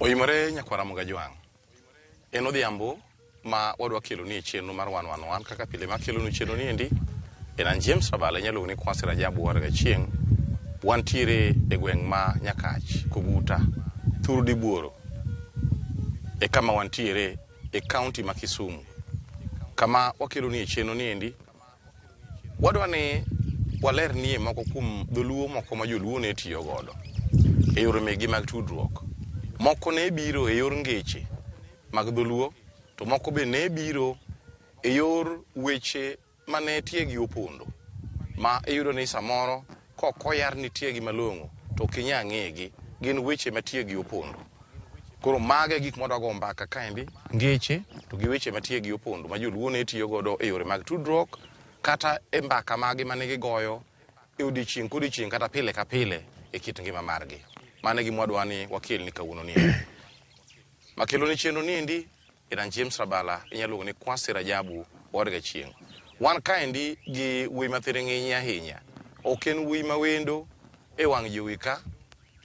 Oimore nyakwara Mugajwang'. En odhiambo ma wadwa keloni e chenro mar wan wan wan kaka pile ma kelonu chenro ni endi en an James Rabala inyalo luongo ni Kwasi Rajabu war Gachieng'. Wantiere e gweng' ma Nyakach, Koguta, Thur Dibuoro e kama wantiere e kaunti ma Kisumu kama wakeloni e chenro ni endi Wadwa ni walernie moko kuom dholuo moko ma joluo ne tiyo godo e yore mekgi mag tudruok. Moko ne biro e yor ngeche mag dholuo to moko be ne biro e yor weche ma ne tiegi opondo ma iyudo ni samoro kok oyar ni tiegi malong'o to ok inyal ng'egi. Gin weche ma tiegi opondo. Koro mago e gik mwadwa go mbaka kaendi, ngeche to gi weche ma tiegi opondo ma joluo ne tiyo godo e yore mag tudruok kata e mbaka magi mane gigoyo e odiechieng' kodiechieng' kata pile ka pile e kit ngima margi. Mano e gima wadwa ni wakelni kawuono ni. Makeloni chenro ni endi en an James Rabala, inyalo luongo ni Kwasi Rajabu Wuod Gachieng'. Wan kaendi gi wuoyi ma thiring'inyi ahinya. Ok en wuoyi ma wendo e wang' jowi ka,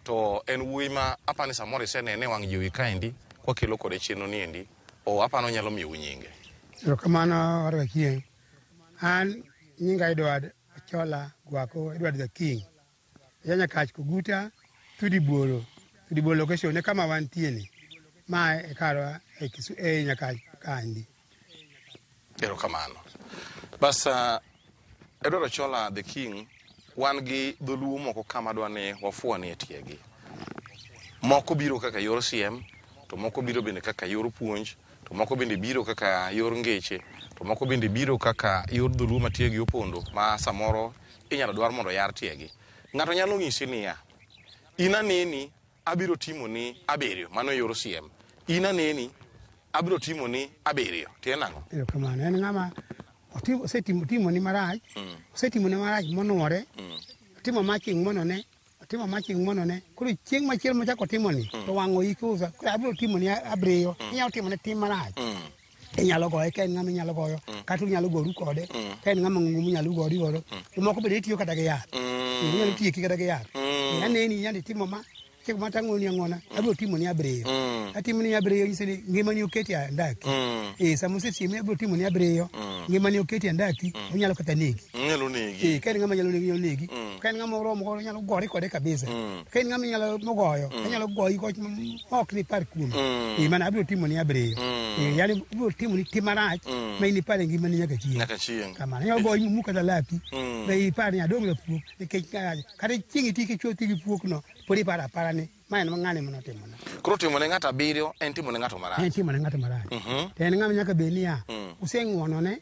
to en wuoyi ma apani samoro isenene e wang' jowi kaendi kwakelo kode chenro ni endi. O apani onyalo miyou nyinge. Erokamano Warga Chieng'. An nyinga Edward Ochola Gwako, Edward the King. Ja Nyakach Koguta, Thudi Buoro, Thudi Buoro location e kama wantie ni. Ma e karwa e Kisu, e Nyakach kaendi. Erokamano. Bas uh, Edward Ochola the King, wan gi dholuo moko kama dwa ni wafuanie e tiegi. Moko biro kaka yor siem, to moko biro bende kaka yor puonj, to moko bende biro kaka yor ngeche, to moko bende biro kaka yor dholuo ma tiegi opondo ma samoro inyalo dwar mondo oyar tiegi. Ng'ato nyalo ng'isi niya, in aneni abiro timoni abiriyo, mano yor siem. In aneni abiro timoni abiriyo, tiende nang'o? Erokamano. En ng'ama osetimo timoni marach, osetimone marach monuore, otimo ma king'wonone, otimo ma king'wonone. Koro chieng' machielo mochako otimoni, to wang' oiki usa. Koro abiro timoni abiriyo. Inyalo timone tim marach. Inyalo goye ka en ng'ama inyalo goyo, kata unyalo goru kode. Ka en ng'ama ng'ongo munyalo gori godo. Jomoko bende tiyo kata gi yath. Inyalo tieki kata gi yath. Aneni inyalo timo ma, chieng' moro tang'woni ang'wona, abiro timoni abiriyo. Atimoni abiriyo nyiso ni ngimani oketi e andaki. Eh, sama osetiemi abiro timoni abiriyo, ngimani oketi e andaki, onyalo kata negi. Onyalo negi. Eh, ka en ng'ama nyalo negi, nyalo negi. Ka en ng'ama oromo godo, onyalo gore kode kabisa. Ka en ng'ama nyalo mogoyo, onyalo goyi goch ma ok nipar kuome. Eh, mana abiro timoni abiriyo. Eh, yani ibiro timoni tim marach ma in ipar e ngimani nyaka chieng'. Nyaka chieng'. Kamano. Onyalo goyi mumuk kata lapi. Ma ipar ni adong' rapuok nikech kata chieng' iti kichuo ti gi puok no, pod iparo apara ni ma en ng'ani manotimona. Koro timo ne ng'ato abiriyo en timo ne ng'ato marach. En timo ne ng'ato marach. To en ng'ama nyaka bed niya, useng'wonone,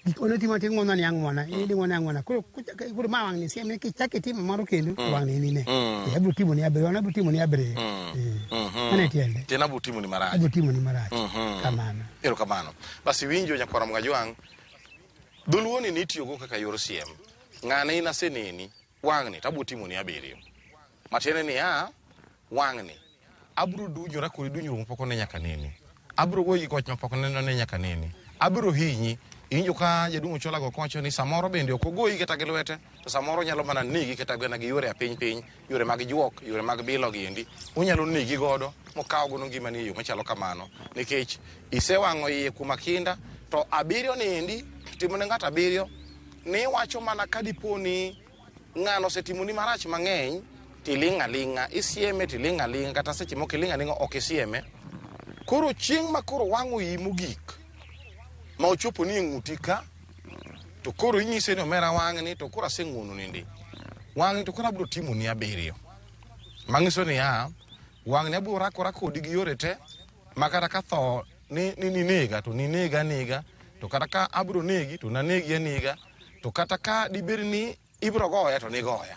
gik mane otimo to ing'wono ni ang'wona, in ing'wone ang'wona. Koro koro ma wang' ni siem ni kichak itimo moro kendo, to wang' ni inine. Eh, abiro timoni abiriyo, an abiro timoni abiriyo. Eh, mano e tiende. Tiende abiro timoni marach. Abiro timoni marach. Kamano. Erokamano. Basi winjo nyakwara Mgajwang', dholuo ni nitiyogo kaka yor siem. Ng'ane in aseneni, wang'ni to abiro timoni abiriyo. Matiende niya, wang'ni abiro dunyora kodi dunyruok mapok one nyaka nene. Abiro goyi gi goch mapok one nyaka nene. Abiro hinyi. Iwinjo ka jaduong' Ochola go kowacho ni samoro bende ok ogoyi kata gi lwete, to samoro onyalo mana negi kata mana gi yore apiny piny, yore mag juok, yore mag bilo gi endi. Onyalo negi godo mokaw godo ngimani e yo machalo kamano. Nikech isewang'o iye kuom akinda, to abiriyo ni endi, timo ne ng'ato abiriyo, ni iwacho mana ka dipo ni ng'ano osetimoni marach mang'eny tiling' aling'a, isieme tiling' aling'a, kata seche moko iling' aling'a ok isieme. Koro chieng' ma koro wang' oyi mogik, ma ochopo ni e ng'uti ka, to koro inyise ni omera wang'ni to koro aseng'uononi ndi. Wang'ni to koro abiro timoni abiriyo. Manyiso niya, wang'ni abiro rakora kodi gi yore te, ma kata ka tho ni ni ninega to ninega anega, to kata ka abiro negi to nanegi anega, to kata ka dibed ni ibiro goya to nigoya.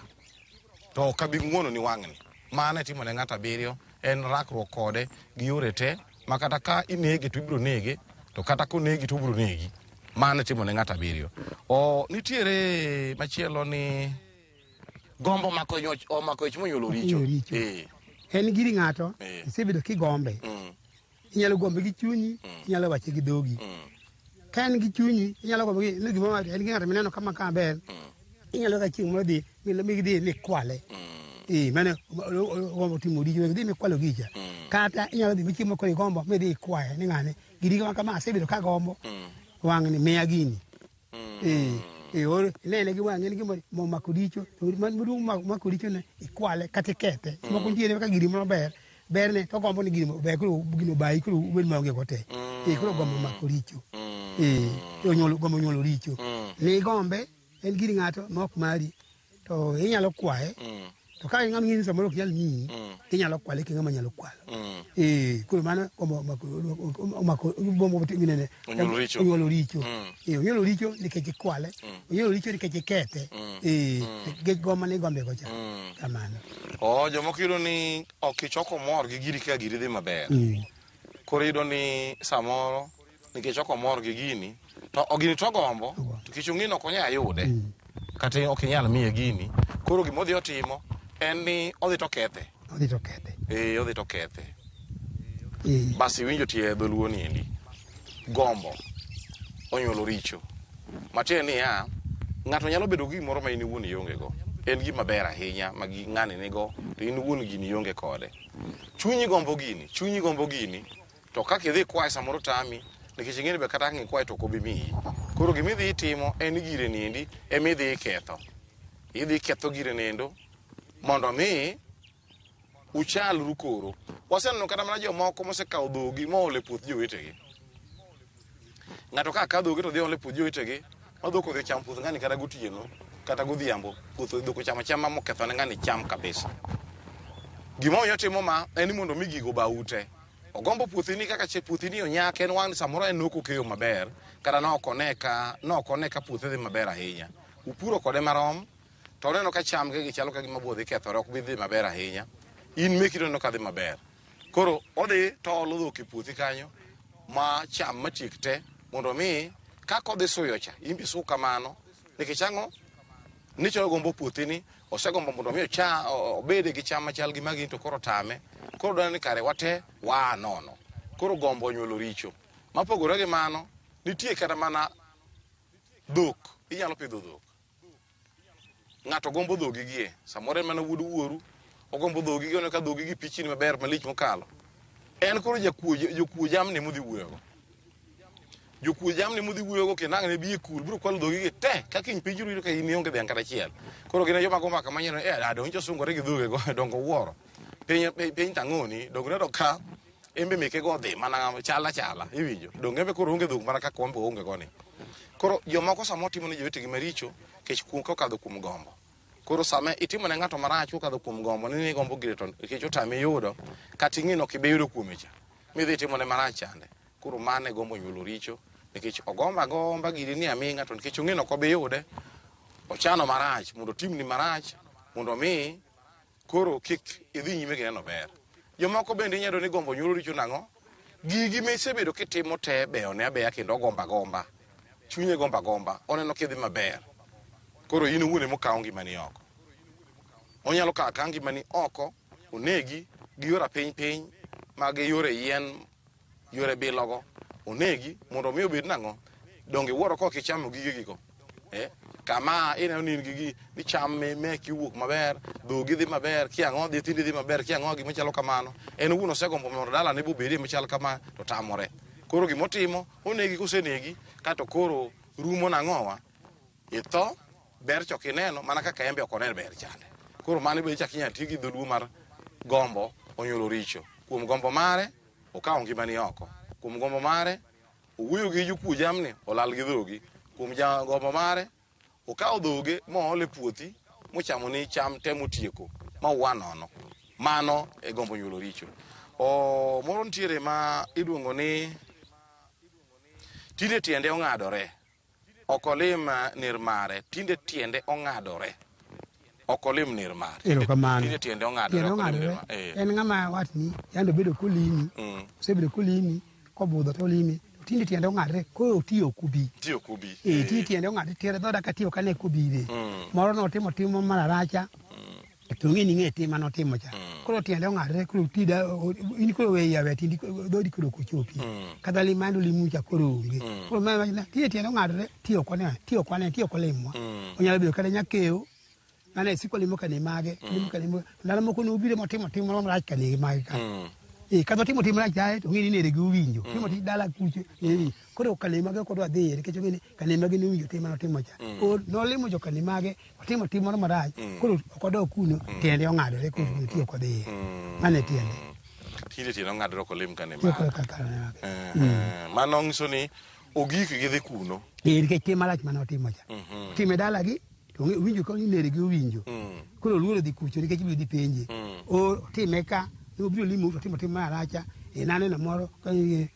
To ok abi ng'uononi wang'ni. Mano e timo ne ng'ato abiriyo, en rakruok kode gi yore te, ma kata ka inege to ibiro nege, to kata konegi to obiro negi. Mano e timo ne ng'ato abiriyo. O, nitiere machielo ni gombo omako nyoch omako ich monyuolo richo. Richo. Eh. En giri ng'ato, Eh. isebedo kigombe. Inyalo gombe gi chunyi, inyalo wache gi dhogi. Ka en gi chunyi, inyalo gombe gi ni gimoro en gi ng'ato mineno kama ka ber. Inyalo ka chieng' moro dhi mi dhi mikwale. Eh, mano gombo timo richo, dhi mikwalo gicha. Kata inyalo dhi michiemo koro igombo midhi ikwaye ni ng'ane giri ma kama asebedo kagombo wang'ni miya gini. Or inene gi wang'e en gima momako richo to maduong' mako richo ne ikwale kata ikethe. Moko nitiere kaka giri moro ber berne to ogombo ni gini ber koro gino obayi koro ubed maonge go te. Koro gombo omako richo. Onyuolo gombo onyuolo richo. Ni gombe en gir ng'ato ma ok mari to inyalo kwaye to ka ng'ama ng'eni samoro ok nyal miyi inyalo kwale ki ng'ama nyalo kwalo. Koro mano gombo omako gombo ginene Onyuolo richo. Onyuolo richo. Onyuolo richo nikech ikwale. Onyuolo richo nikech ikethe. Nikech gombo ni gombe go cha. Kamano. Oh, jomoko yudo ni ok ichoko mor gi giri ka giri dhi maber. Koro iyudo ni samoro nikech ok omor gi gini to gini to ogombo to nikech ong'e ni ok onyal yude kata ok inyal miye gini koro gima odhi otimo en ni odhi to kethe. Odhi to kethe. Odhi to kethe. Bas iwinjo tie dholuo ni endi gombo onyuolo richo matiende niya ng'ato nyalo bedo gi gimoro ma in iwuon ionge go en gima ber ahinya ma ng'ani nigo to in iwuon gini ionge kode chunyi gombo gini chunyi gombo gini to kaka idhi ikwaye samoro tami nikech ing'e ni be kata kaka ikwaye to ok obi miyi koro gima idhi itimo en ni gire niendi ema idhi iketho idhi iketho gire nendo mondo mi uchalru koro waseneno kata mana jomoko mosekawo dhogi moolo e puoth jowetegi ng'ato ka kawo dhogi to dhi olo e puoth jowetegi ma dhok odhi ochamo puoth ng'ani kata gotieno kata godhiambo puoth dhok ochamo achama moketho ne ng'ani cham kabisa gima omiyo otimo ma en ni mondo mi gigo oba ute ogombo puothini kaka che puothini onyak en wang' samoro en nok okeyo maber kata nok one ka nok one ka puothe dhi maber ahinya upuro kode marom to oneno ka cham gi chalo ka gima bo dhi kethore ok bi dhi maber ahinya in meki to oneno ka dhi maber koro odhi to oolo dhok e puothi kanyo ma cham matiek te mondo mi kaka odhi suyo cha in be isu kamano nikech ang'o nicho gombo puothini osegombo mondo mi ocha obede gi cham machal gi magi to koro tame koro dwaro ni kare wate waa nono koro gombo onyuolo richo mapogore gi mano nitie kata mana dhok inyalo pidho dhok ng'ato gombo dhogi gie samoro en mana wuod wuoru ogombo dhogi gi oneno ka dhogi gi pichni maber malich mokalo en koro jakuo jokuo jamni modhi wuoyogo jokuo jamni modhi wuoyogo kendo ang' ne bi e kul biro kwalo dhogi gi te ka kiny piny rudo ka in ionge dhiang' kata achiel koro gin e joma go mbaka manyien eh donge osungore gi dhoge go dongo wuoro piny piny tang'oni donge neno ka embe meke go odhi mana chala chala iwinjo donge embe koro onge dhok mana kaka wan be waonge go ni koro jomoko samoro timo ne jowetegi maricho kech kuom kokadho kuom gombo koro sama itimo ne ng'ato marach kokadho kuom gombo ni igombo gire to nikech otami yudo kata ing'e ni ok ibi yudo kuome cha midhi itimo ne marach chande koro mano e gombo nyuolo richo nikech ogombo agomba giri ni ami ng'ato nikech ong'e ni ok obi yude ochano marach mondo otimni marach mondo mi koro kik idhi nyime gi neno ber jomoko bende inyalo yudo ni gombo nyuolo richo nang'o gigi misebedo kitimo te beyone abeya kendo ogombo agomba chunye gombo agomba oneno kidhi maber koro in owuon ema okawo ngimani oko onyalo kawo akawa ngimani oko onegi gi yore piny piny mag yore yien yore bilogo onegi mondo mi obed nang'o donge iwuoro ka ok ichamo gigegigo kama ineno ni in gi gi ni cham meki owuok maber dhogi dhi maber kiang'o nyithindi dhi maber kiang'o gima chalo kamano en owuon osegombo mondo dalane bobedie machal kama to tamore koro gimotimo onegi kosenegi kato koro rumo nang'owa itho ber chok ineno mana kaka en be ok onen ber chande koro mano be ichak inyalo ti gi dholuo mar gombo onyuolo richo kuom gombo mare okawo ngimani oko kuom gombo mare owuoyo gi jokuo jamni olal gi dhogi kuom gombo mare okawo dhoge moolo e puothi mochamo ni cham te motieko ma uwa nono mano e gombo nyuolo richo o moro nitiere ma iluongo ni tinde tiende ong'adore ok olim ner mare tinde tiende ong'adore ok olim ner mare Erokamano. tinde tiende ong'adore Tiende ok olim ner ong'adore. mare. En ng'ama watni yande obedo kolimi, osebedo kolimi, kobudho to olimi. To tinde tiende ong'adre, koro otiyo ok obi. Tiyo ok obi. Tinde tiende ong'adre, tiende dhoda ka tiyo kane ok obire. Moro notimo timo mararacha, to ong'e ni ng'e tim manotimo cha. Koro tiende ong'adre, koro tida, in koro weyi aweya tindi dhodi koro ok ochopi. Kata lim mane olimu cha koro onge. Koro ma wachna, tinde tiende ong'adre, tiyo ok one, tiyo ok wane, tiyo ok olimwa. Onyalo bedo kata nyakeyo, mane siko limo ka ni mage, limo ka ni mage. Ndalo moko nobiro motimo tim moro marach ka ni mage ka. Kata otimo tim marach kae to ong'e ni nere gi owinjo. Timo tich dala kucho. Koro kanemage ok odwa dhiye nikech ong'e ni kanemage ne owinjo tim mane otimo cha. Nolimo jo kanemage otimo tim moro marach. Koro ok odog kuno tiende ong'adore koro kuno ti ok odhiye. Mano e tiende. Tinde tiende ong'adore ok olim Koro kanemare. kaka kanemage. Mano nyiso ni ogik gidhi kuno. Nikech tim marach mane otimo cha. Time dalagi to owinjo ka ni nere gi owinjo. Koro oluoro dhi kucho nikech ibiro dhi penje. Otime ka obiro limo to otimo tim maracha. Naneno moro ka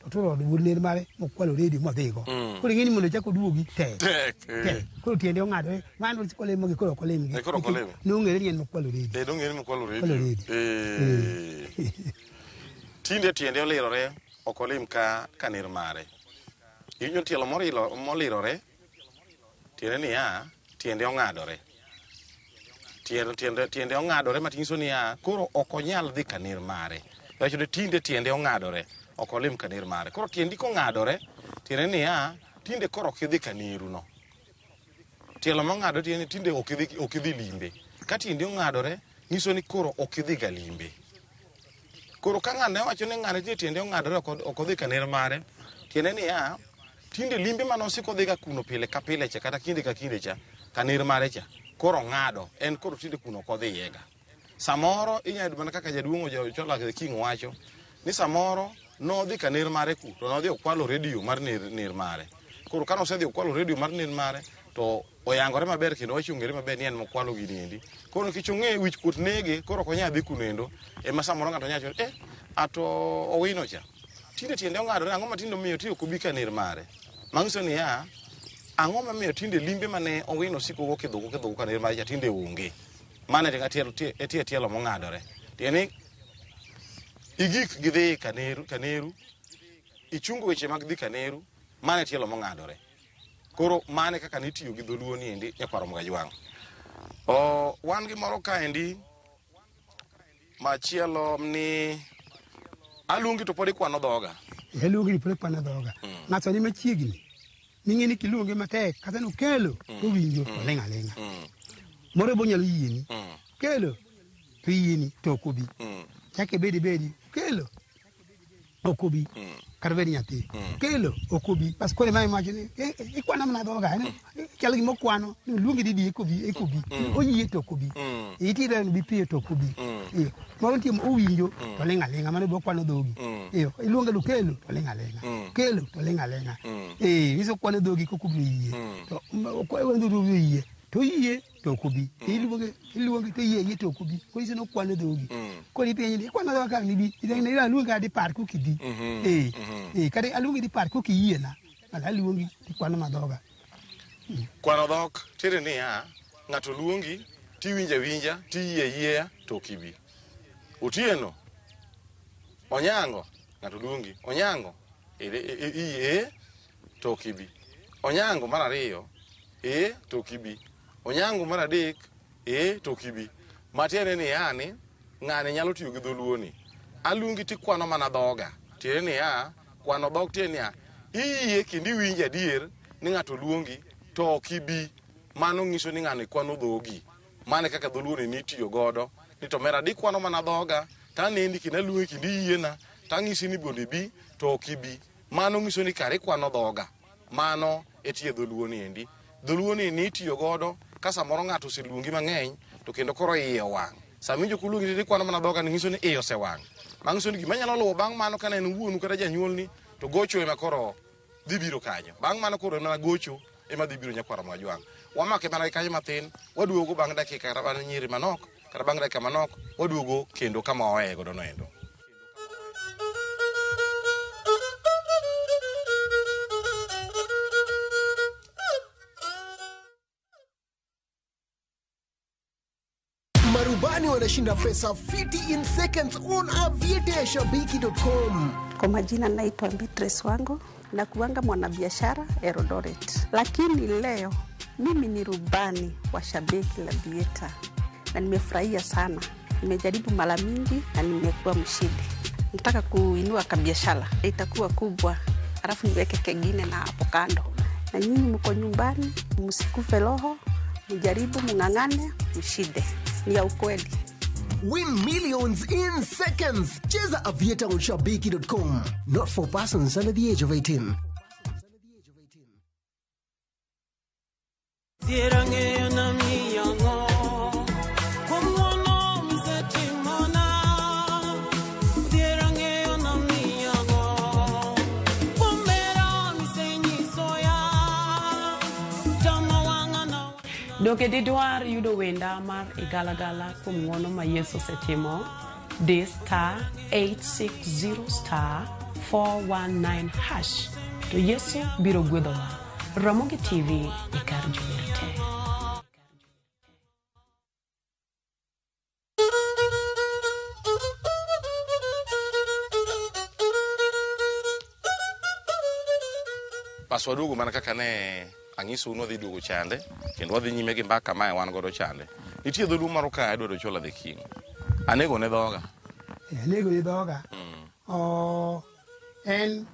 oturo od wuod ner mare mokwalo redio modhigo. Koro ing'e ni mondo ochak oduogi tek. Tek. Tek. Koro tiende ong'adore. Mano kolimogi koro ok olimgi. Koro ok olim. Nong'ere ni en mokwalo redio. Dong'ere ni mokwalo Kwalo redio. redio. Tinde tiende olirore ok olim ka kaner mare. Iwinjo tielo molirore tiende niya tiende ong'adore. Tiende ong'adore matinyiso niya koro ok onyal dhi kaner mare. Wacho ni tinde tiende ong'adore ok olim kaner mare. Koro tiendi kong'adore tiende niya tinde koro ok idhi kaneru no. Tielo mong'adore tiende ni tinde ok idhi limbe. Ka tiendi ong'adore nyiso ni koro ok idhi ga limbe. Koro ka ng'ane wacho ni ng'ane tinde tiende ong'adore ok odhi kaner mare, tiende niya tinde limbe mane osiko dhiga kuno pile ka pile cha kata kinde ka kinde cha kaner mare cha koro ong'ado en koro tinde kuno ok odhiyega. Samoro inyalo yudo mana kaka jaduong' Ochola the King wacho ni samoro nodhi kaner mare ku to nodhi okwalo redio mar ner mare. Koro kane osedhi okwalo redio mar ner mare to oyangore maber kendo wach ong'ere maber ni en mokwalo gini endi. Koro nikech ong'e wich kuot nege koro ok onyal dhi kuno endo ema samoro ng'ato nyalo wacho ato Owino cha tinde tiende ong'adore ang'o ma tinde omiyo tinde ok obi kaner mare. Manyiso niya ang'o momiyo tinde limbe mane Owino osiko go kidhugo kaner mare cha tinde onge. Mano e tie tielo mong'adore. Tiende ni igik gi dhi kaneru ichungo weche mag dhi kaneru mano e tielo mong'adore. Koro mane kaka nitiyo gi dholuo ni endi nyakwar Ramogi Ajwang'. Wan gi moro kaendi machielo ni aluongi to pod ikwano dhoga. Aluongi to pod ikwano dhoga. Ng'ato ni machiegni. Ming'e ni kiluonge matek kata nokelo to owinjo oling' aling'a. Moro bo nyalo yieni. Kelo to yieni to ok obi. Chak ibedi bedi kelo ok obi. Kata bed nyathi. Kelo ok obi. Bas koro ema iwacho ni ikwano mana dhoga. Chalo gima okwano ni oluongi didi eka obi eka obi. Oyie to ok obi. Itire ni bi piyo to ok obi. Moro nitie owinjo to ling' aling'a mano be okwano dhogi. Iluonge ni kelo to ling' aling'a. Kelo to ling' aling'a. Nyiso okwano dhogi kok obiro yie. To okwano dhogi obiro yie. To oyie to ok obi. Iluonge to oyie to ok obi. Koro nyiso ni okwano dhogi. Koro ipenje ni ikwano dhoga kang' nibi. Idhi aluongi kata dipar kok ibi. Kata aluongi dipar kok iyiena. Mana aluongi tikwano ma dhoga. Kwano dhok tiende niya ng'ato luongi tiwinjo awinja tiyie ayieya to ok ibi. Otieno Onyango ng'ato luongi Onyango iyie to ok ibi. Onyango mar ariyo to ok ibi. Onyango mar adek to ok ibi. Matiende ni yani ng'ani nyalo tiyo gi dholuo ni. Aluongi tikwano mana dhoga. Tiende niya kwano dhok tiende niya iyie kendo iwinjo adier ni ng'ato luongi to ok ibi. Mano nyiso ni ng'ano ikwano dhogi. Mano e kaka dholuo ni nitiyo godo. Ni to mera dikwano mana dhoga tanendi kendo aluongi kendo iyiena tang'isi ni mondo ibi to ok ibi. Mano nyiso ni kare ikwano dhoga. Mano e tie dholuo ni endi. Dholuo ni nitiyo godo ka samoro ng'ato oseluongi mang'eny to kendo koro iye owang'. Sama iwinjo koluongi to ikwano mana dhoga ni nyiso ni iye osewang'. Manyiso ni gima nyalo luwo bang' mano ka ne en wuonu kata janyuolni to gocho ema koro dhi biro kanyo. Bang' mano koro mana gocho ema dhi biro nyakwar Ramogi Ajwang'. Wamake mana gi kanyo mathin, waduogo bang' dakika kata bang' nyiri manok, kata bang' dakika manok, waduogo kendo kama waweye godo no endo. Marubani wanashinda pesa fiti in seconds on aviateashabiki.com. Kwa majina naitwa Beatrice Wango na kuanga mwanabiashara Eldoret, lakini leo mimi ni rubani wa Shabiki la Vieta na nimefurahia sana. Nimejaribu mara mingi na nimekuwa mshindi. Nataka kuinua kabiashara, itakuwa kubwa, alafu niweke kengine na hapo kando. Na nyinyi mko nyumbani, msikufe roho, mjaribu, mng'ang'ane, mshinde. Ni ya ukweli. Win millions in seconds. Cheza Aviator on shabiki.com. Not for persons under the age of 18. Donge didwar yudo wenda mar igalagala kuom ng'wono ma Yesu osetimo? Di star 860 star 419 hash to Yesu biro gwedhowa. Ramogi TV e kar jower te. Bas waduogo mana kaka ne ang'isou ni wadhi duogo chande kendo wadhi nyime gi mbaka mae wan godo chande. Nitie dholuo moro ka Edward Ochola the King. Anego ne dhoga. Anego ne dhoga. O en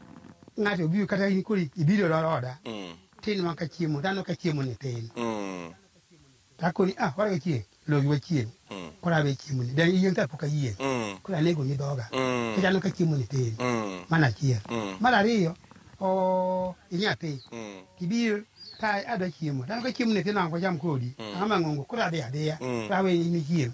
ng'ato obiro kata in koro ibiro oda. Tin ma ka chiemo, dhano ka chiemo ni tin. Takoni ah wara chieng, logi wachiem. Koro awe chiemo ni. Dan yien ka pok ayien. Koro anego ni dhoga. Nikech aneno ka chiemo ni tin. Mano achiel. Mar ariyo, o inyathi. Kibiro ta adwa chiemo. Taneno ka chiemo ni tin ok acham kodi. Ang'o mang'ongo koro adhi adhiya. Koro awe in ichiem.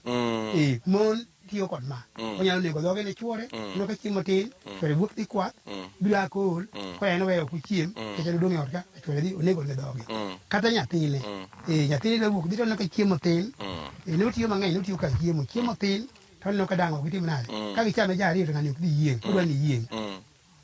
Mon tiyo kod ma. Onyalo nego dhoge ne chuore. Aneno ka chiemo tin, chuore wuok dhi kwath. Biro a kool. Koro en oweyo ok ochiem. Nikech en odong' e ot ka, to chuore dhi onego ne dhoge. Kata nyathine. Nyathine dwa wuok dhi to oneno ka chiemo tin. Notiyo mang'eny, notiyo kar chiemo. Chiemo tin, to oneno ka dang' ok gitim nade. Ka gichame ji ariyo to ng'ani ok dhi yieng'. Odwa ni yieng'.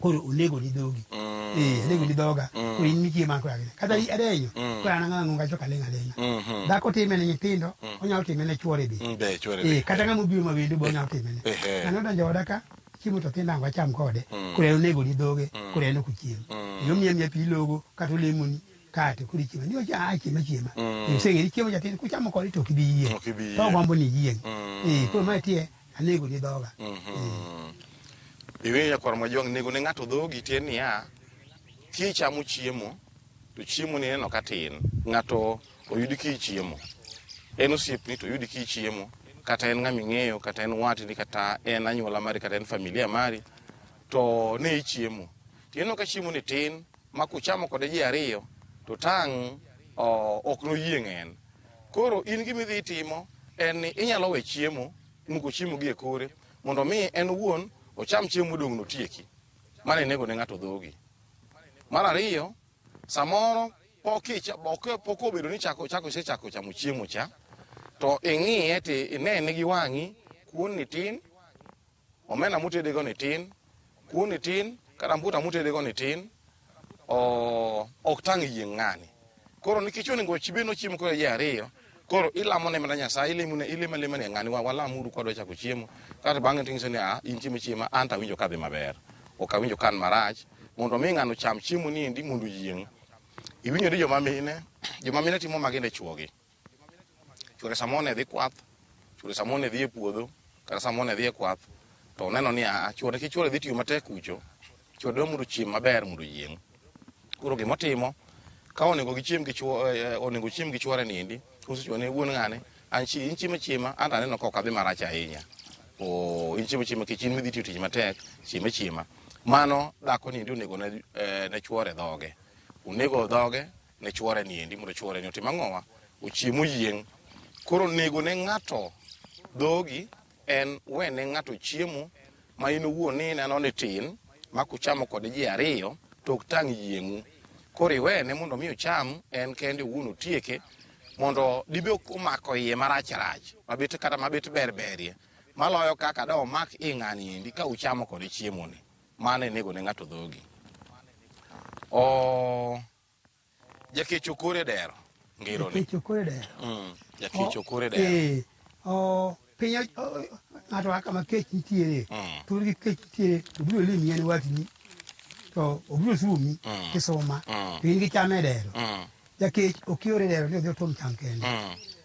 Koro onego ni dhogi. Onego ni dhoga. Koro in michiemo an koro agine. Kata adenyo. Koro an ang'o ang'o to aling' aling'a. Dhako time ne nyithindo, onyalo time ne chuore be. Kata ng'ama obiro ma wendo be onyalo time ne. Ng'ano odonjo oda ka, chiemo to thin dang' wacham kode. Koro en onego ni dhoge, koro en ok ochiem. Omiya miya pi ilogo, kata olemoni, kato koro ichiemo. Ni ocha a chiema chiema. Oseng'e ni chiemo cha tin, kuchamo kode to ok ibi yieng'. To ogombo ni iyieng'. Koro mae tie anego ni dhoga. Iwinjo nyakwar Mwajwang' nego ne ng'ato dhogi tiende niya, kichamo chiemo to chiemo ni ineno ka tin, ng'ato oyudi kichiemo. En osiepni to oyudi kichiemo, kata en ng'ama ing'eyo, kata en watni, kata en anyuola mari, kata en familia mari, to ne ichiemo. To ineno ka chiemo ni tin, ma kuchamo kode ji ariyo, to tang' ok noyieng' en. Koro in gima idhi timo en ni inyalo we chiemo, muko chiemo gi e kore, mondo mi en owuon ocham chiemo modong' notieki. Mano inego ne ng'ato dhogi. Mar ariyo, samoro pok obedo ni isechako chamo chiemo cha, to ing'iye to inene gi wang'i, kuon ni tin, omena motedego ni tin, kuon ni tin, kata mbuta motedego ni tin, ok tang' yieng' ng'ani. Koro nikech onego ibed nochiemo kode ji ariyo, koro ilamo ne mana Nyasaye, ilemo alema ni ng'ani walamuru kwadwa chako chiemo. Kato bang'e to ing'iso ni a in chiemo chiema, an to awinjo kadhi maber. Ok awinjo ka an marach, mondo mi ng'ano cham chiemo ni endi mondo oyieng'. Iwinjo ni joma mine timo magi ne chuogi. Chuore samoro ne dhi kwath, chuore samoro ne dhi e puodho, kata samoro ne dhi e kwath, to oneno ni a chuore ki chuore dhi tiyo matek kucho, chuore dwa mondo ochiem maber mondo oyieng'. Koro gimotimo, ka onego gichiem gi onego ochiem gi chuore niendi, kosechuo ne wuon ng'ane, an chi in chiemo chiema, an to aneno ka ok adhi marach ahinya. O in chiemo chiema kech in midhi tiyo tich matek, chiema chiema. Mano dhako niendi onego ne chuore dhoge. Onego dhoge ne chuore niendi mondo chuore ni otim ang'owa, ochiem oyieng'. Koro nego ne ng'ato dhogi en we ne ng'ato chiemo ma in owuon ni ineno ni tin, ma kuchamo kode ji ariyo to ok tang' yieng'u. Koro iwene mondo mi ocham en kende owuon otieke, mondo dibe ok omako iye marach rach, mabet kata mabet ber berie, maloyo kaka da omak i ng'ani endi ka uchamo kode chiemo ni. Mano enego ne ng'ato dhogi. Jakech okore dero, ngero ni. Jakech okore dero. Jakech okore dero. Piny ng'ato a kama kech nitiere, thuolo gi kech nitiere, to obiro limi en watni, to obiro sumi kisuma, to in gichame e dero. Jakech ok iore dero ni odhi otom cham kende.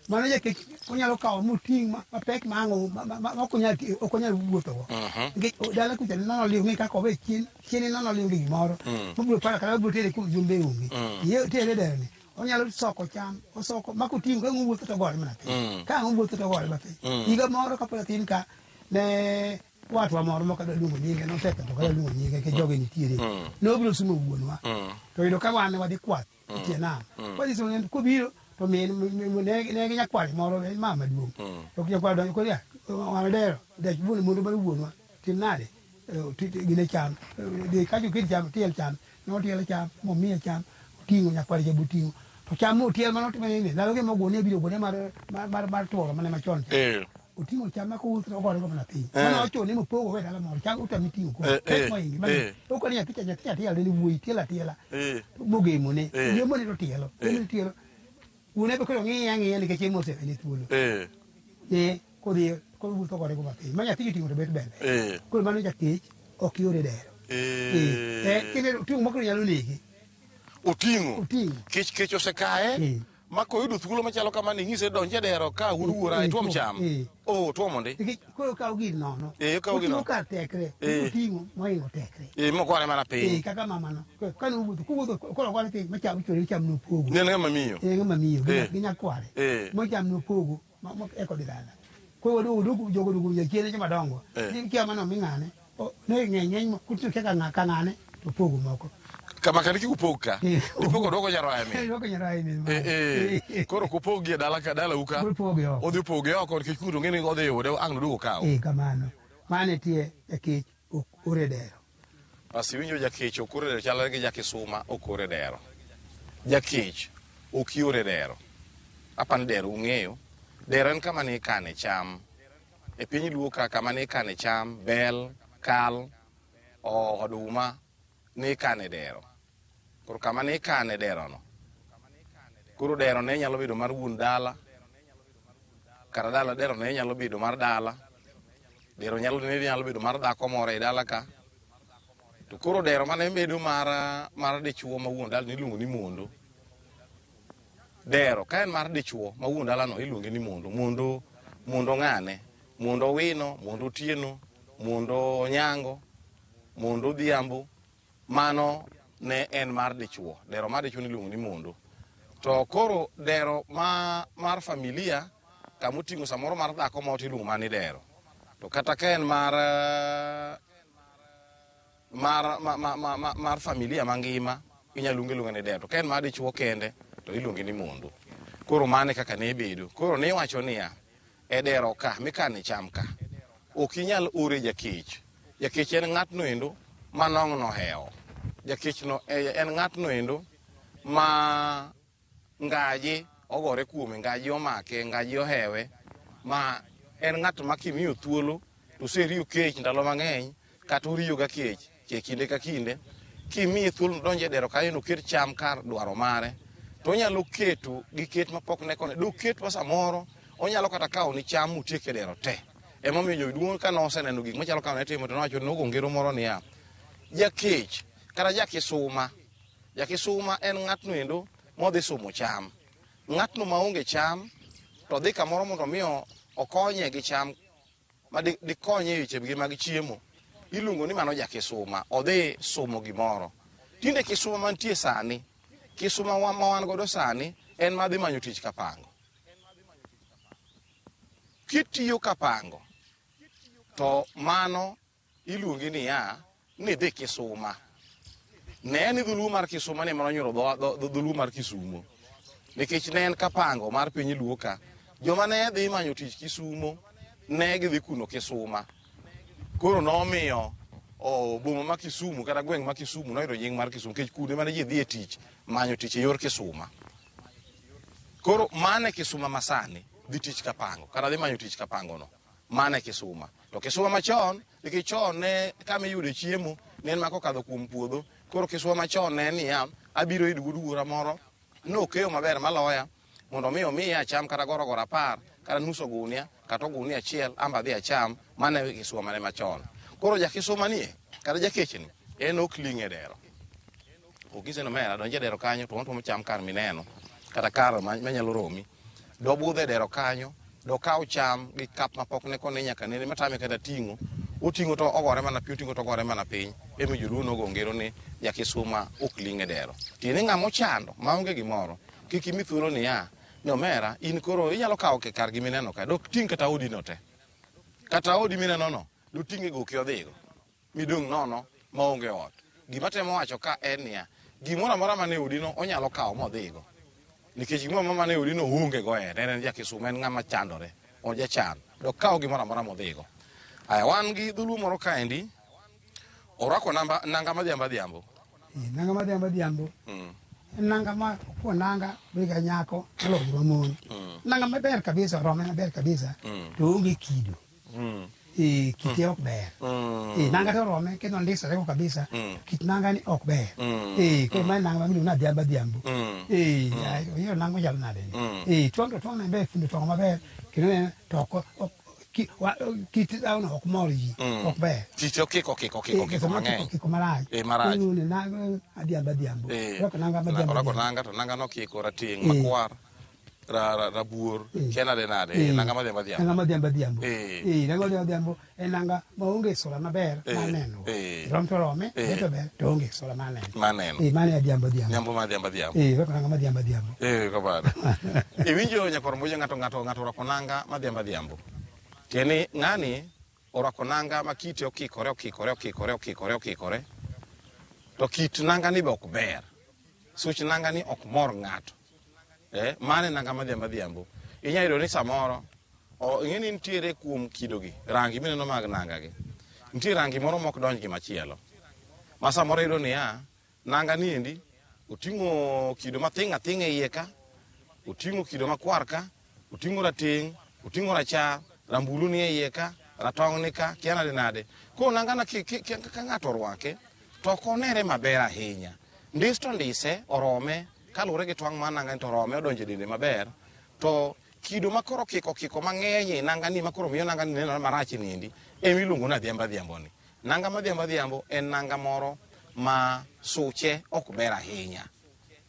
Mano jakech onyalo kawo moting' mapek ma ang' ok onyal wuothogo. Nikech dala kucha nono liw ng'e kaka owe chien, chien nono liw gi gimoro. Mobiro paro kata obiro tere kuom jumbe onge. Iye tere dero ni. Onyalo soko cham, osoko ma koting'o ka ang' owuotho to ogore mana piny. Ka ang' owuotho to ogore mana piny. Higa moro kapod atin ka ne watwa moro ma ok adwa luongo nyinge nosetho to ok adwa luongo nyinge nikech joge nitiere. Nobiro sumo wuonwa. To oyudo ka wan ne wadhi kwath e tie nam. Kwadhi sumo ne kobiro to min ne gi nyakware moro en mama maduong'. To nyakware donjo koro ya wan dero dech wuon mondo mar wuonwa tim nade gine cham dhi kacho ket cham tiel cham notielo cham momiye cham oting'o nyakware cha boting'o to cham motiel mane otimo nini ndalo gi mogunia biro gunia mar mar mar tuoro mane machon cha oting'o cham ma kowuotho to ogore go mana piny mane ochune mopogo go e dala moro cham otame ting'o koro pek mohinge mane okoni nyathi cha nyathi cha tiel ne wuoyi tielo atiela mogemone gemone to tielo gemone tielo wuone be koro ng'iye ang'iya nikech en mosewene thuolo ne kodhi kowuotho ogore go mapiny ma nyathi kiting'o to bet ber ber koro mano jakech ok yore dero kineno oting'o moko nyalo nege Oting'o. Oting'o. Kech kech osekaye. Ma koyudo thuolo machalo kama ni ing'ise donj e dero ka wuod wuora ituom cham. Oh, tuomo ndi. Nikech koro okawo gir nono. Okawo gir nono. Oting'o kar tekre. Oting'o mohingo tekre. Mogore mana piny. Kaka mamano. Kane owuotho, kowuotho koro ogore piny macham chwere cham nopogo. Ne en ng'ama miyo. En ng'ama miyo gi nyakware. Mocham nopogo eka odhi dala. Koro waduogo duogo jogo duogo jachiende joma dongo. Kia mano mi ng'ane. Ne ng'eny ng'eny kutu kaka ng'a ka ng'ane to pogo moko. Kama kani kik upog ka. Ipogo dwoko nyaroya mi. Dwoko nyaroya mi. Koro kupog gi e dala ka dala u ka. Upoge oko. Odhi opoge oko nikech kuno ng'eni odhi yude ang' noduog okaw. Kamano. Mano e tie jakech ok ore dero. Bas iwinjo jakech ok ore dero chalre gi jakisuma ok ore dero. Jakech ok yore dero. Apani dero ung'eyo. Dero en kama ne ikane cham. E piny Luo ka kama ne ikane cham, bel, kal, oduma ne ikane dero. Koro kama ne ikane dero no. Koro dero ne nyalo bedo mar wuon dala. Kata dala dero ne nyalo bedo mar dala. Dero nyalo ne nyalo bedo mar dhako moro e dala ka. To koro dero mane bedo mar mar dichuo ma wuon dala niluongo ni mondo. Dero ka en mar dichuo ma wuon dala no iluonge ni mondo. Mondo mondo ng'ane, mondo wino, mondo otieno, mondo onyango, mondo odhiambo. Mano ne en mar dichuo. Dero mar dichuo niluongo ni mondo. To koro dero ma mar familia kamoting'o samoro mar dhako moro tiluongo mana ni dero. To kata ka en mar mar ma, ma, ma, ma, mar familia mangima inyalo luonge luonga ni dero. To ka en mar dichuo kende to iluonge ni mondo. Koro mano e kaka ne bedo. Koro ne iwacho niya, e dero ka mikane cham ka ok inyal ore jakech. Jakech en ng'atno endo ma nong'no hewo. Jakech no en ng'atno endo ma ngaji ogore kuome, ngaji omake, ngaji ohewe, ma en ng'at ma kimiyo thuolo to oseriyo kech ndalo mang'eny kata oriyo ga kech e kinde ka kinde. Kimiye thuolo donjo e dero kanyo noket cham kar dwaro mare to onyalo keto gi ket mapok ne kone doket ma samoro onyalo kata kawo ni cham motiek e dero te. Emomiyo joduong' ka noseneno gik machalo kama ne timo to nowacho nogo ngero moro niya, jakech kata jakisuma, jakisuma en ng'atno endo modhi sumo cham. Ng'atno maonge cham to dhi kamoro mondo mi okonye gi cham ma dikonye e wechegi mag chiemo. Iluongo ni mano jakisuma, odhi sumo gimoro. Tinde kisuma mantie sani, kisuma ma wan godo sani en madhi manyo tich kapango. Kitiyo kapango to mano iluongi niya ni dhi kisuma. Ne ni dholuo mar kisuma ni ema nonyuolo dholuo mar Kisumo. Nikech ne en kapango mar piny Luo ka. Joma ne dhi manyo tich Kisumo ne gidhi kuno kisuma. Koro nomiyo boma ma Kisumu kata gweng' ma Kisumu noyudo nying mar Kisumu nikech kuno ema ne ji dhi e tich manyo tich e yor kisuma. Koro mano e kisuma masani dhi tich kapango kata dhi manyo tich kapango no. Mano e kisuma. To kisuma machon, nikech chon ne kama iyude chiemo ne en ma kokadho kuom puodho. Koro kisuma machon ne en niya, abiro yudo wuod wuora moro nokeyo maber maloya mondo mi omiya acham kata gorogoro 10 kata nus ogunia kata ogunia achiel amba adhi acham. Mano e kisuma mane machon. Koro jakisuma nie kata jakechni en ok ling' e dero. Ok nyise ni omera donj e dero kanyo to tuomo cham kar mineno kata kar manyalo romi. Dobudho e dero kanyo, dokaw cham gi kap mapok ne kone nyaka nene matame kata ting'o. Oting'o to ogore mana piny, oting'o to ogore mana piny. Emi joluo nogo ngero ni jakisuma ok ling' e dero. Tiende ng'ama ochando maonge gimoro Kik imi thuolo niya, ni omera, in koro inyalo kawo kar gimineno ka, dok ting' kata odi no te. Kata odi mineno no, doting' e goki odhigo. Midong' nono maonge ot. Gima temo wacho ka en niya, gimoro amora mane odi no onyalo kawo modhigo. Nikech gimoro amora mane odi no oonge go en, en ja Kisumu, en ng'ama chandore, ojachan. Dok kawo gimoro amora modhigo. Aya, wan gi dholuo moro kaendi, orwako nanga madhiambo adhiambo. Nanga madhiambo adhiambo. Nanga ma okuo nanga bega nyako moloyo joma mon. Nanga maber kabisa, orome maber kabisa, to onge kido. Kite ok ber. Nanga to orome kendo ondisore go kabisa, kit nanga ni ok ber. Koro mae nanga ma miluongo ni adhiambo adhiambo. Oyiero nanga machalo nade ni. Twang' to twang' maber, fundo twang'o maber, kendo to ok kit dhano ok mor ji, ok ber. Kite okiko okiko okiko okiko mang'eny. Okiko marach. Marach. Iluongo ni nanga adhiambo adhiambo. Orwako nanga madhiambo. Orwako nanga to nanga nokiko rateng' makwar. Rabuor, kia nade nade, nanga madhiambo adhiambo. Nanga madhiambo adhiambo. Nanga madhiambo adhiambo en nanga maonge sura maber maneno. Rom to rome, to ber, to onge sura maneno. Maneno. Mano adhiambo adhiambo. Nyambo madhiambo adhiambo. Orwako nanga madhiambo adhiambo. Kamano. Iwinjo nyakwar Mbuja ng'ato ng'ato ng'ato orwako nanga madhiambo adhiambo. Tiende ni ng'ani orwako nanga ma kite okikore okikore okikore okikore okikore. To kit nanga ni be ok ber. Such nanga ni ok mor ng'ato. Mane nanga madhiambo adhiambo. Inyalo yudo ni samoro ing'e ni nitiere kuom kidogi, rangi mineno mag nanga gi. Nitie rangi moro mok donj gi machielo. Ma samoro iyudo niya, nanga ni endi oting'o kido mathing' athing'a e iye ka, oting'o kido makwar ka, oting'o rateng', oting'o rachar, rambulu ni e iye ka, ratong' ni ka, kia nade nade. Koro nanga na ka ng'ato orwake, to ok onere maber ahinya. Ndis to ndise orome, kaluwore gi twang' mar nanga ni to orome odonjo e dende maber, to kido makoro kiko kiko mang'eny e nanga ni makoro miyo nanga ni nenore marach ni endi, ema iluongo ni adhiambo adhiambo ni. Nanga madhiambo adhiambo en nanga moro ma suche ok ber ahinya.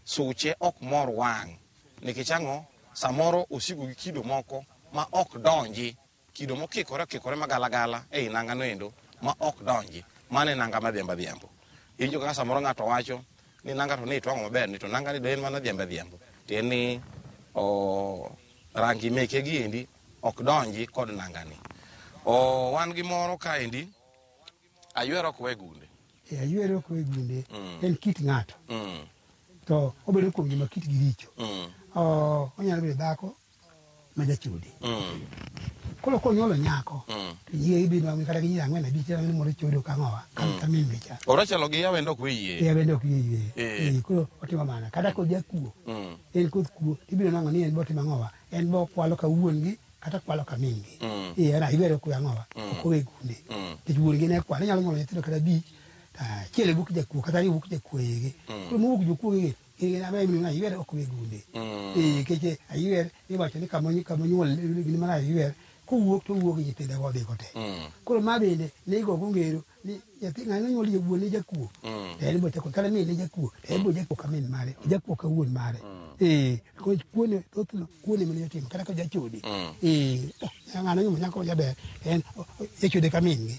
Suche ok mor wang'. Nikech ang'o? Samoro osigo gi kido moko ma ok donji. Kido mokikore okikore magalagala ei nanga no endo ma ok donji. Mano e nanga madhiambo adhiambo. Iwinjo kaka samoro ng'ato wacho ni nanga to ni twang'o maber ni to nanga ni to en mana adhiambo adhiambo. Tiende ni rangi meke gi endi ok donji kod nanga ni. Wan gi moro kaendi, aywer ok we gunde. Aywer ok we gunde en kit ng'ato. To obedo kuom joma kitgi richo. Onyalo bedo dhako ma jachode. Koro konyuolo nyako, to yie ibiro nwang'o kata gi nyiri ang'wen abich ni moro chodo kang'owa, ka min be cha. Orachalo gi awendo ok we yie. Awendo ok we yie. Koro otimo mana. Kata kod jakuo, en koth kuo, ibiro nwang'o ni en bo timo ang'owa, en bo kwalo ka wuon gi, kata kwalo ka min gi. En aywer ok we ang'owa, ok owe gunde. Nikech wuon gi ne kwalo, inyalo nyuolo nyithindo kata abich, to achiel wuok jakuo, kata ariyo wuok jakuo e igi. Koro mowuok jokuo gi, aywer ok we gunde. Nikech aywer iwacho ni kama onyuol gini mar aywer, kowuok to owuok gi nyithinde go odhigo te. Koro ma bende ne igogo ngero ni nyathi ng'ano onyuol wuon ne jakuo, to en bo jakuo, kata min ne jakuo, to en bo jakuo ka min mare, jakuo ka wuon mare. Koro kuone thothno kuone mane otimo kata ka jachode. Ng'ano nyuomo nyako majaber, en jachode ka min gi.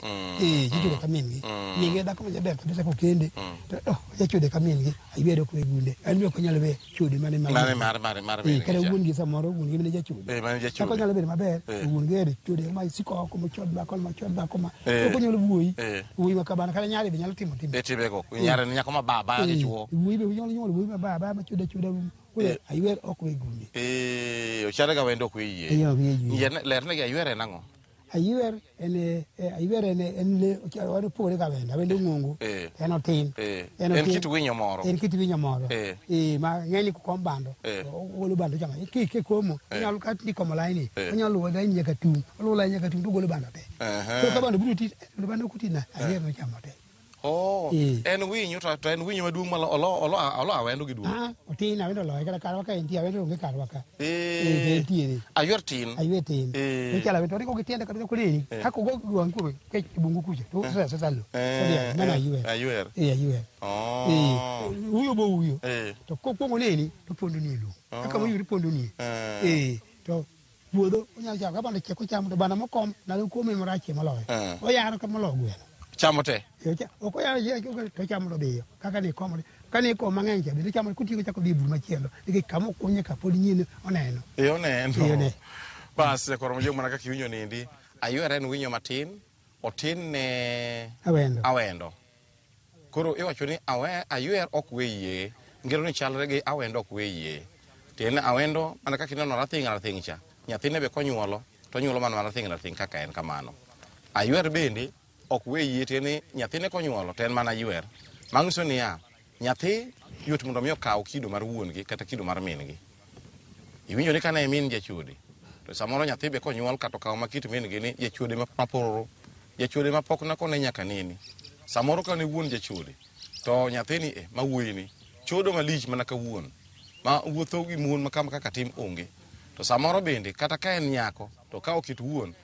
Jachode ka min gi. Min gi dhako majaber kabisa kokende, to jachode ka min gi, aywer ok we gunde. En be ok onyal we chode mane mar mane mar min. Kata wuon gi samoro wuon gi mane jachode. Mane jachode. Kaka onyalo bedo maber, wuon gi ere chode ma siko oko mochod dhako mochod dhako ma. Ok onyal wuoyi. Wuoyi ma kamano kata nyare be nyalo timo timbe. Timbe go. Nyare ni nyako ma baba gi chuo. Wuoyi be nyalo nyuolo wuoyi ma baba ma chode choda. Koro aywer ok we gunde. Ochare ga wendo ok we yie. Ok we yie. Lerne gi aywer en ang'o? Aywer en aywer en le opogore ga wendo, awendo ng'ongo. En otin. En kit winyo moro. En kit winyo moro. Ma ng'eny kokom bando. Ogolo bando chama. Ki komo, onyalo kata ni komo laini. Onyalo luwo laini nyaka tung'. Oluwo laini nyaka tung' to ogolo bando te. Koro ka bando biro ti, to bando ok oti na, aywer nochamo te. En winyo to en winyo maduong' ma olo awendo gi duong'. Otin awendo oloye kata karwa ka entie awendo onge karwa ka. Entiere. Aywer tin. Aywer tin. Ochalo awendo to gi tiende kata kodeni. Kaka ogo wang' kuome kech bungu kucha. To sasa lo. Mano aywer. Aywer. Aywer. Uyo bo uyo. To kokwongo neni to pondo ni e lowo. Kaka moyuri pondo ni. To puodho onyalo chamo ka bando chiek ochamo to bando mokom ndalo kome marach moloyo. Oyaro ka moloyo gweno. Chamo te. Ok oyalo to chamo to dhiyo kaka ni komo ka ni komo mang'eny cha bende chamo kotieko chako dhi e bur machielo nikech kama okunye ka pod nyien oneno. E oneno. E one. Bas koro mojong mana kaka iwinjo nindi. Aywer en winyo matin, otin ne Awendo. Awendo. Koro iwacho ni awe, aywer ok we yie. Ngero ni chalre gi awendo ok we yie. Tiende ni awendo mana kaka ineno rathing' rathing' cha, nyathine be konyuolo to onyuolo mana rathing' rathing' kaka en kamano. Aywer bende ok we yie tiende ni nyathine konyuolo to en mana aywer. Manyiso niya, nyathi yot mondo mi okaw kido mar wuon gi kata kido mar min gi. Iwinjo ni kane min jachode, to samoro nyathi be konyuol kata okawo ma kit min gi ni jachode mapororo, jachode ma pok nakone nyaka nene. Samoro ka ne wuon jachode, to nyathini e ma wuoyi ni chodo malich mana ka wuon, ma wuotho gi mon ma kama kaka tim onge. To samoro bende kata ka en nyako to okawo kit wuon,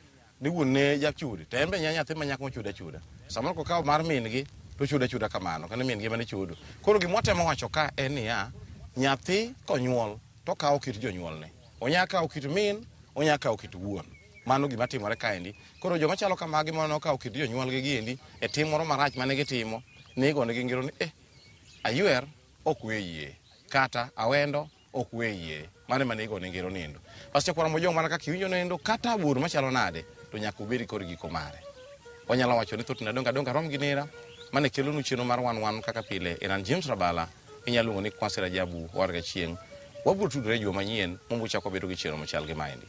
ni wuon ne jachode, to en be nyathi ma nyako mochodo achoda. Samoro kokawo mar min gi to ochodo achoda kamano, kane min gi ema ne chodo. Koro gima watemo wacho ka en niya, nyathi konyuol to okawo kit jonyuolne. Onya kawo kit min, onya kawo kit wuon. Mano gima timore kaendi. Koro joma chalo kamagi mane okawo kit jonyuolgi giendi e tim moro marach mane gitimo, ne igonegi ngero ni eh, aywer ok we yie, kata awendo ok we yie. Mano ema ne igone ngero nindo. Bas chakwara mojong mana kaka iwinjo nindo, kata bur machalo nade, to nyaka ubed kod giko mare. Wanyalo wacho ni thothne adonga adonga rom gi nera, mane kelonu chenro mar wan wan kaka pile. En an James Rabala, inyalo luongo ni Kwasi Rajabu warga chieng'. Wabiro tudore juma manyien, mondo wachak wabedo gi chenro machal gi maendi.